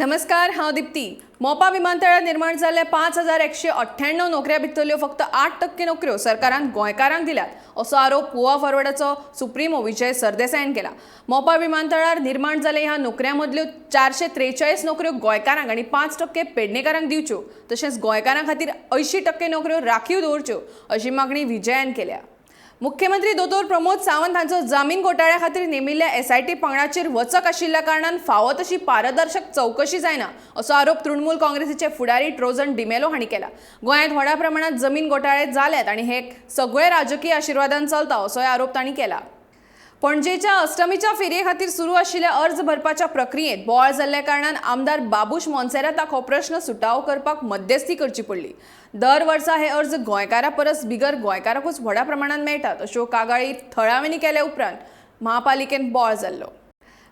नमस्कार, हांव दीप्ती. मोपा विमानतळार निर्माण जाल्ल्या 5198 नोकऱ्या भितरल्यो फक्त 8% नोकऱ्यो सरकारान गोंयकारांक दिल्यात, असो आरोप गोवा फॉरवर्डाचो सुप्रिमो विजय सरदेसायान केला. मोपा विमानतळार निर्माण जाल्ल्या ह्या नोकऱ्यां मदल्यो 443 नोकऱ्यो गोंयकारांक आनी 5% पेडणेकारांक दिवच्यो, तशेंच गोंयकारां खातीर 80% नोकऱ्यो राखीव दवरच्यो, अशी मागणी विजयान केल्या. मुख्यमंत्री दोतोर प्रमोद सावंत हांचो जामीन घोटाळ्या खातीर नेमिल्ल्या एसआयटी पंगडाचेर वचक आशिल्ल्या कारणान फावो तशी पारदर्शक चवकशी जायना, असो आरोप तृणमूल काँग्रेसीचे फुडारी ट्रोजन डिमेलो हांणी केला. गोंयांत व्हडा प्रमाणात जमीन घोटाळे जाल्यात आनी हे सगळे राजकीय आशिर्वादान चलता, असोय आरोप तांणी केला. पणजेच्या अष्टमीच्या फेरये खातीर सुरू आशिल्ल्या अर्ज भरपाच्या प्रक्रियेत बोवाळ जाल्ल्या कारणान आमदार बाबूश मोन्सेराताक हो प्रश्न सुटावो करपाक मध्यस्थी करची पडली. दर वर्सा हे अर्ज गोंयकारा परस बिगर गोंयकाराकूच व्हडा प्रमाणात मेळटात, अश्यो कागाळी थळाव्यांनी केल्या उपरांत महापालिकेन बोवाळ जाल्लो.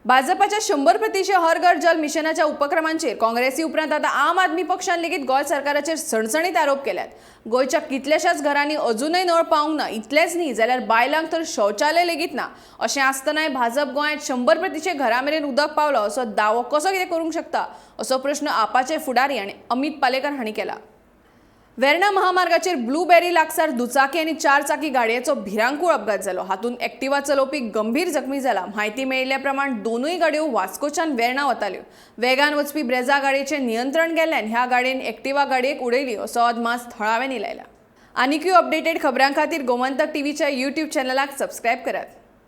भाजपाच्या 100 प्रतिशे हर घर जल मिशनाच्या उपक्रमांचेर काँग्रेसी उपरांत आतां आम आदमी पक्षान लेगीत गोंय सरकाराचेर सणसणीत आरोप केल्यात. गोंयच्या कितल्याशाच घरांनी अजूनय नळ पावंक ना. इतलेंच न्ही, जाल्यार बायलांक तर शौचालय लेगीत ना. अशें आसतनाय भाजप गोंयांत 100 प्रतिशे घरा मेरेन उदक पावलो असो दावो कसो कितें करूंक शकता, असो प्रश्न आपाचे फुडारी आनी अमित पालेकर हांणी केला. वेर्णा महामार्गाचेर ब्लूबेरी लागसार दुचाकी आनी चार चाकी गाडयेचो भिरांकूळ अपघात जालो. हातूंत एक्टिवा चलोवपी गंभीर जखमी जाला. म्हायती मेळिल्ल्या प्रमाण दोनूय गाडयो वास्कोच्यान वेर्णा वताल्यो. वेगान वचपी ब्रेझा गाडयेचें नियंत्रण गेल्ल्यान ह्या गाडयेन एक्टिवा गाडयेक उडयली, असो अदमास थळाव्यांनी लायला. आनिकूय अपडेटेड खबरां खातीर गोमंतक टीव्हीच्या युट्यूब चॅनलाक सबस्क्रायब करात.